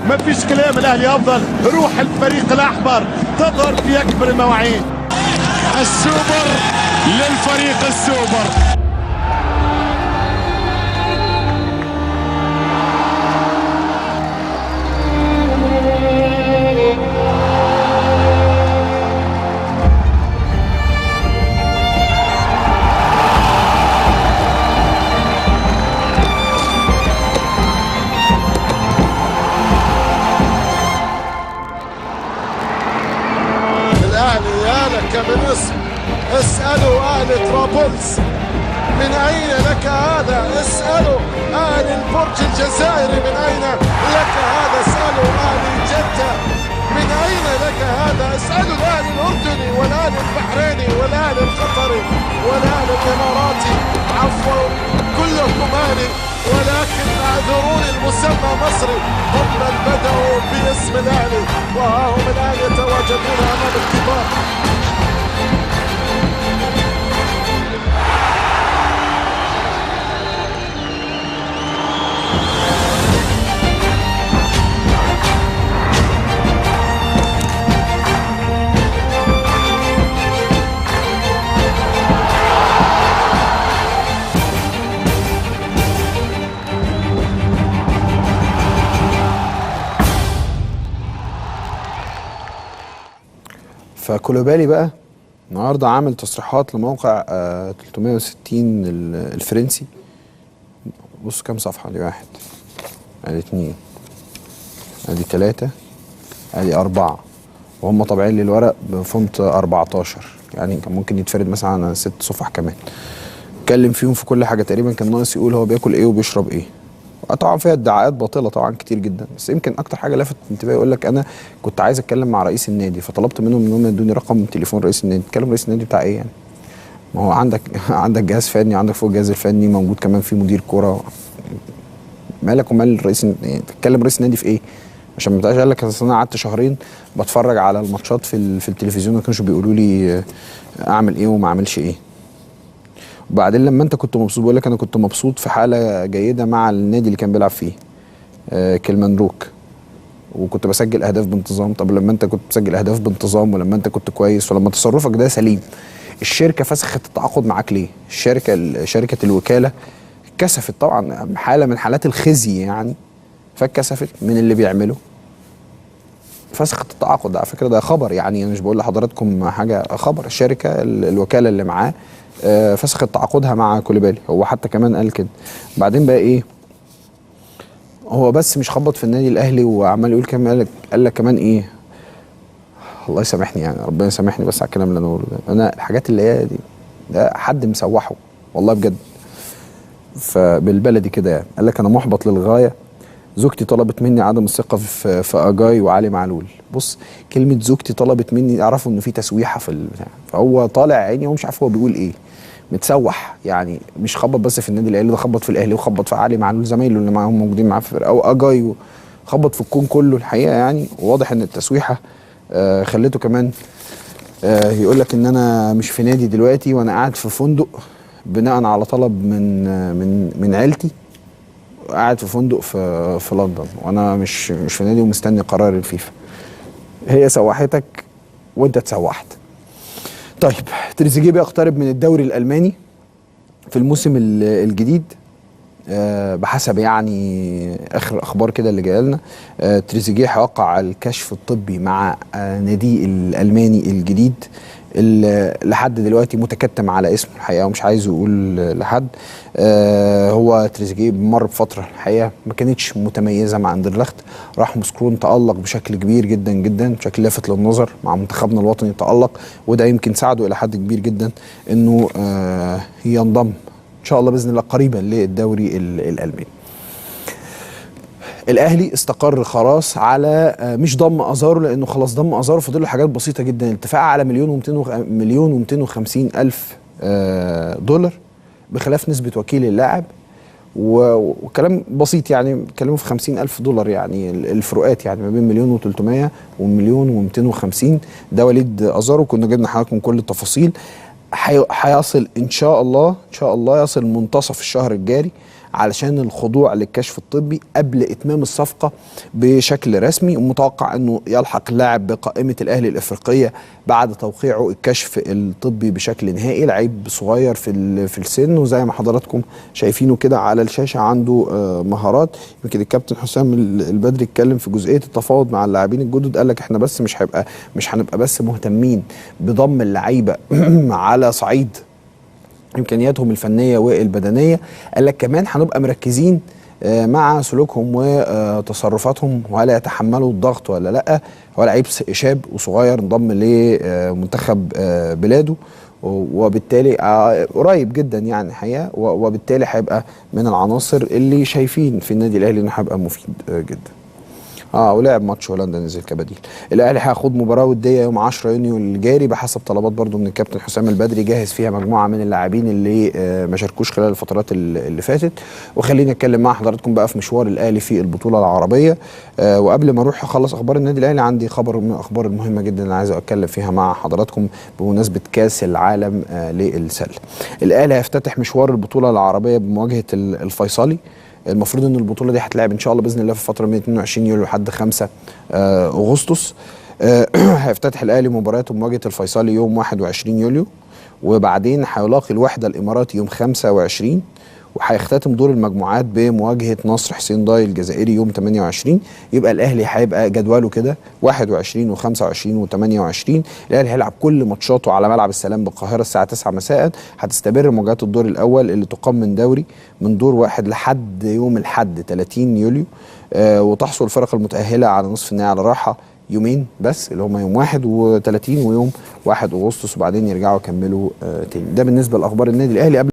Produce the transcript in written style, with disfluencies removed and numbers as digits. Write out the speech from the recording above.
ما فيش كلام، الاهلي افضل. روح الفريق الاحمر تظهر في اكبر المواعيد. السوبر للفريق السوبر. الاهلي يا لك من اسم، اسألوا أهل طرابلس من أين لك هذا، اسألوا أهل البرج الجزائري من أين لك هذا، اسألوا أهل جدة من أين لك هذا، اسألوا الأهل الأردني والأهل البحريني والأهل القطري والأهل الإماراتي، عفوا كلكم أهلي، ولكن اعذروني المسمى مصري، هم من بدأوا باسم الأهلي، وها هم الآن يتواجدون أمام الكبار. فكولوبالي بقى النهارده عامل تصريحات لموقع 360 الفرنسي. بص كام صفحة دي، واحد ادي اتنين ادي تلاتة ادي اربعة، وهم طابعين لي الورق ب font 14، يعني كان ممكن يتفرد مثلا على 6 صفح كمان. اتكلم فيهم في كل حاجة تقريبا، كان ناقص يقول هو بياكل ايه وبيشرب ايه. طبعا فيها ادعاءات باطله طبعا كتير جدا، بس يمكن اكتر حاجة لفت انتباهي يقول لك انا كنت عايز اتكلم مع رئيس النادي، فطلبت منهم ان هم يدوني رقم تليفون رئيس النادي. تكلم رئيس النادي بتاع ايه يعني؟ ما هو عندك جهاز فني، عندك فوق الجهاز الفني موجود كمان في مدير كورة، مالك ومال رئيس يعني تتكلم رئيس النادي في ايه؟ عشان ما تبقاش قال لك اصل انا قعدت شهرين بتفرج على الماتشات في التلفزيون ما كانوش بيقولوا لي اعمل ايه وما اعملش ايه. وبعدين لما انت كنت مبسوط، بقول لك انا كنت مبسوط في حاله جيدة مع النادي اللي كان بيلعب فيه كلمنروك، وكنت بسجل اهداف بانتظام. طب لما انت كنت بتسجل اهداف بانتظام، ولما انت كنت كويس، ولما تصرفك ده سليم، الشركة فسخت التعاقد معاك ليه؟ الشركة، شركة الوكالة كسفت طبعا، حاله من حالات الخزي يعني، فكسفت من اللي بيعمله، فسخت التعاقد. على فكرة ده خبر، يعني انا مش بقول لحضراتكم حاجة، خبر. الشركة الوكالة اللي معاه فسخت تعاقدها مع كوليبالي، هو حتى كمان قال كده. بعدين بقى ايه، هو بس مش خبط في النادي الاهلي وعمال يقول كمان، قال لك كمان ايه، الله يسامحني يعني، ربنا يسامحني بس على الكلام اللي انا بقوله ده، انا الحاجات اللي هي دي ده حد مسوحة والله بجد، فبالبلدي كده يعني. قال لك انا محبط للغاية، زوجتي طلبت مني عدم الثقة في اجاي وعلي معلول. بص كلمة زوجتي طلبت مني، اعرفوا انه في تسويحه في البتاع، فهو طالع عيني ومش عارف هو بيقول ايه، متسوح يعني. مش خبط بس في النادي الاهلي، ده خبط في الاهلي وخبط في علي معلول زمايله اللي معاهم موجودين معاه في الفرقة، او اجاي، خبط في الكون كله الحقيقة يعني. وواضح ان التسويحه خليته كمان يقول لك ان انا مش في نادي دلوقتي، وانا قاعد في فندق بناء على طلب من من من عيلتي، قاعد في فندق في لندن، وانا مش في نادي ومستني قرار الفيفا. هي سوحتك وانت اتسوحت. طيب تريزيجيه بيقترب من الدوري الالماني في الموسم الجديد، بحسب يعني اخر اخبار كده اللي جاية لنا. تريزيجيه هيوقع الكشف الطبي مع نادي الالماني الجديد اللي لحد دلوقتي متكتم على اسمه الحقيقة ومش عايز يقول لحد. هو تريزيجيه مر بفترة الحقيقة ما كانتش متميزة مع اندرلخت، راح موسكرون تالق بشكل كبير جدا جدا، بشكل لافت للنظر مع منتخبنا الوطني تالق، وده يمكن ساعده الى حد كبير جدا انه ينضم ان شاء الله باذن الله قريبا للدوري الالماني. الاهلي استقر خلاص على مش ضم ازارو، لانه خلاص ضم ازارو، فاضل له حاجات بسيطة جدا. الاتفاق على 1,250,000 دولار بخلاف نسبه وكيل اللاعب، وكلام بسيط يعني، بيتكلموا في 50,000 دولار يعني الفروقات يعني ما بين 1,300,000 و1,250,000. ده وليد ازارو، كنا جبنا حضراتكم كل التفاصيل. هيصل ان شاء الله، ان شاء الله يصل منتصف الشهر الجاري علشان الخضوع للكشف الطبي قبل اتمام الصفقة بشكل رسمي. ومتوقع انه يلحق اللاعب بقائمه الاهلي الافريقية بعد توقيعه الكشف الطبي بشكل نهائي. لعيب صغير في السن، وزي ما حضراتكم شايفينه كده على الشاشة عنده مهارات. يمكن الكابتن حسام البدري اتكلم في جزئية التفاوض مع اللاعبين الجدد، قال لك احنا بس مش هنبقى بس مهتمين بضم اللعيبة على صعيد امكانياتهم الفنية والبدنيه، قال لك كمان هنبقى مركزين مع سلوكهم وتصرفاتهم وهل يتحملوا الضغط ولا لا. هو لعيب شاب وصغير انضم لمنتخب بلاده، وبالتالي قريب جدا يعني الحقيقة، وبالتالي هيبقى من العناصر اللي شايفين في النادي الاهلي انه هيبقى مفيد جدا. ولعب ماتش هولندا نزل كبديل. الاهلي هيخوض مباراة وديه يوم 10 يونيو الجاري بحسب طلبات برضو من الكابتن حسام البدري، جاهز فيها مجموعة من اللاعبين اللي ما شاركوش خلال الفترات اللي فاتت. وخلينا نتكلم مع حضراتكم بقى في مشوار الاهلي في البطولة العربية. وقبل ما اروح اخلص اخبار النادي الاهلي، عندي خبر من الاخبار المهمة جدا اللي عايز اتكلم فيها مع حضراتكم بمناسبة كاس العالم للسله. الاهلي هيفتتح مشوار البطولة العربية بمواجهة الفيصلي. المفروض ان البطولة دي هتلعب ان شاء الله باذن الله في الفترة من 22 يوليو لحد 5 اغسطس. هيفتتح الاهلي مباراته بمواجهة الفيصلي يوم 21 يوليو، وبعدين هيلاقي الوحدة الاماراتي يوم 25، وهيختتم دور المجموعات بمواجهة نصر حسين داي الجزائري يوم 28. يبقى الاهلي هيبقى جدوله كده 21 و25 و28. الاهلي هيلعب كل ماتشاته على ملعب السلام بالقاهرة الساعة 9 مساء. هتستمر مواجهات الدور الاول اللي تقام من دوري من دور واحد لحد يوم الاحد 30 يوليو، وتحصل الفرق المتاهله على نصف النهائي على راحة يومين بس اللي هم يوم 31 ويوم 1 اغسطس، وبعدين يرجعوا يكملوا تاني. ده بالنسبة لاخبار النادي الاهلي. قبل